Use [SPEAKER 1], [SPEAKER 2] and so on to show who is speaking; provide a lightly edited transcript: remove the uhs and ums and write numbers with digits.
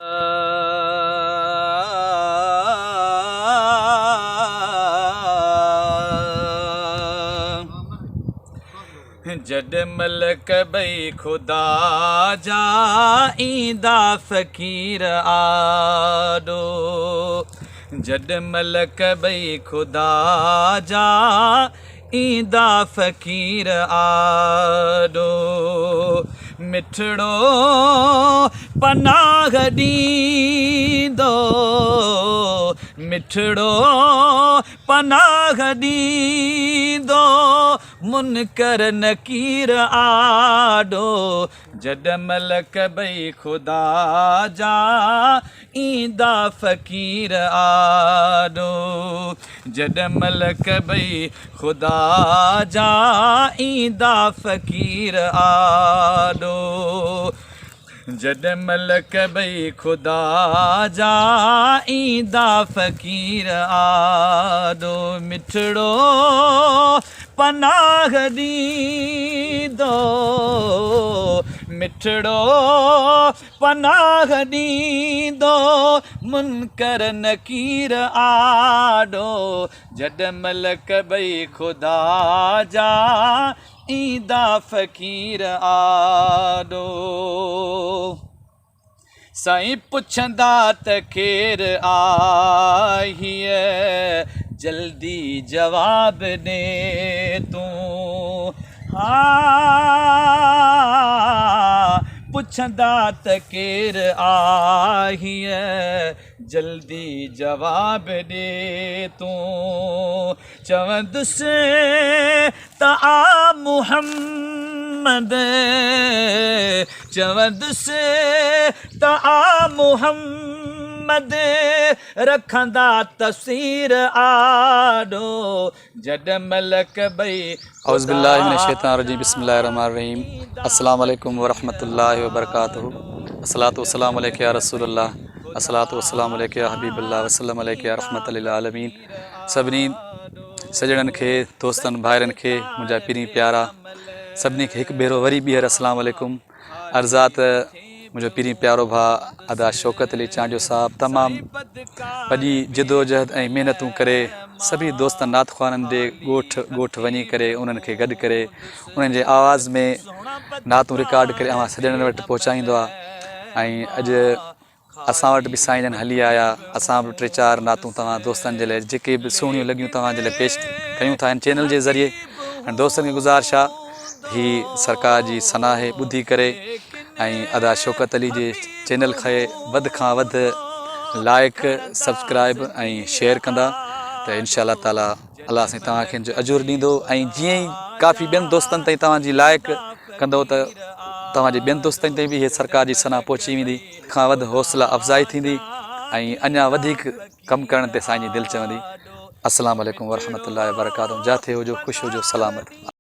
[SPEAKER 1] جڏ ملڪ ٻئي خدا جا ايندا فقير آڏو جڏ ملڪ ٻئي خدا جا ايندا فقير آڏو مٺڙو پناهه ڏيندو مٺڙو پناهه ڏيندو منڪر نڪير آڏو جڏ ملڪ ٻئي خدا جا ايندا فقير آڏو جڏ ملڪ ٻئي خدا جا ايندا فقير آڏو جڏ ملڪ ٻئي خدا جا ايندا فقير آڏو مٺڙو پناهه ڏيندو مٺڙو پناهه ڏيندو منڪر نڪير آڏو جڏ ملڪ ٻئي خدا جا ايندا فقير آڏو. سائين پڇندا ته ڪير آهيء جلدي جواب ڏي تون ها پڇندا ته ڪير آهيء جلدي جواب ڏي تون چوندس ته آ محمد چوندس ته آ محمد رکندا تصوير آڏو جڏ ملڪ ٻئي
[SPEAKER 2] اعوذ بالله من الشيطان الرجيم بسم الله الرحمن الرحيم السلام عليڪم ورحمة الله وبرڪاته الصلاة والسلام عليك يا رسول الله الصلاة والسلام عليك يا حبيب الله وسلم عليك يا رحمة للعالمين سڀني سڄڻن کي دوستن ڀائرن کي منهنجا پرين پيارا سڀني کي هڪ ڀيرو وري ٻيهر اسلام عليڪم عرض آ ته منهنجو پرين پيارو ڀاء ادا شوڪت علي چانڊيو صاحب تمام وڏي جدوجهد ۽ محنتون ڪري سڀني دوستن نعت خوانن ڏي ڳوٺ ڳوٺ وڃي ڪري انهن کي گڏ ڪري انهن جي آواز ۾ نعتون رڪارڊ ڪري اوهان سڄڻن وٽ پهچائيندو آ ۽ اڄ اسان وٽ به سائين جن هلي آيا اسان به ٽي چار نعتون توهان دوستن جي لاء جيڪي به سهڻيون لڳيون توهان جي لاء پيش ڪيون ٿا هن چينل جي ذريعي ۽ دوستن کي گذارش آ هي سرڪار جي ثنا آهي ٻڌي ڪري ۽ ادا شوڪت علي جي چينل کي وڌ کان وڌ لائڪ سبسڪرائب ۽ شيئر ڪندا ته انشاء الله تعالي الله سائين توهان کي ان جو اجر ڏيندو ۽ جيئن ئي ڪافي ٻين دوستن تائين توهان جي لائق ڪندو ته توهان جي ٻين دوستن تائين به هي سرڪار جي ثنا پهچي ويندي کان وڌ حوصله افزائي ٿيندي ۽ اڃا وڌيڪ ڪم ڪرڻ تي سائين جي دل چوندي السلام عليڪم ورحمة الله وبرڪاته جاٿي هجو خوش هجو سلامت.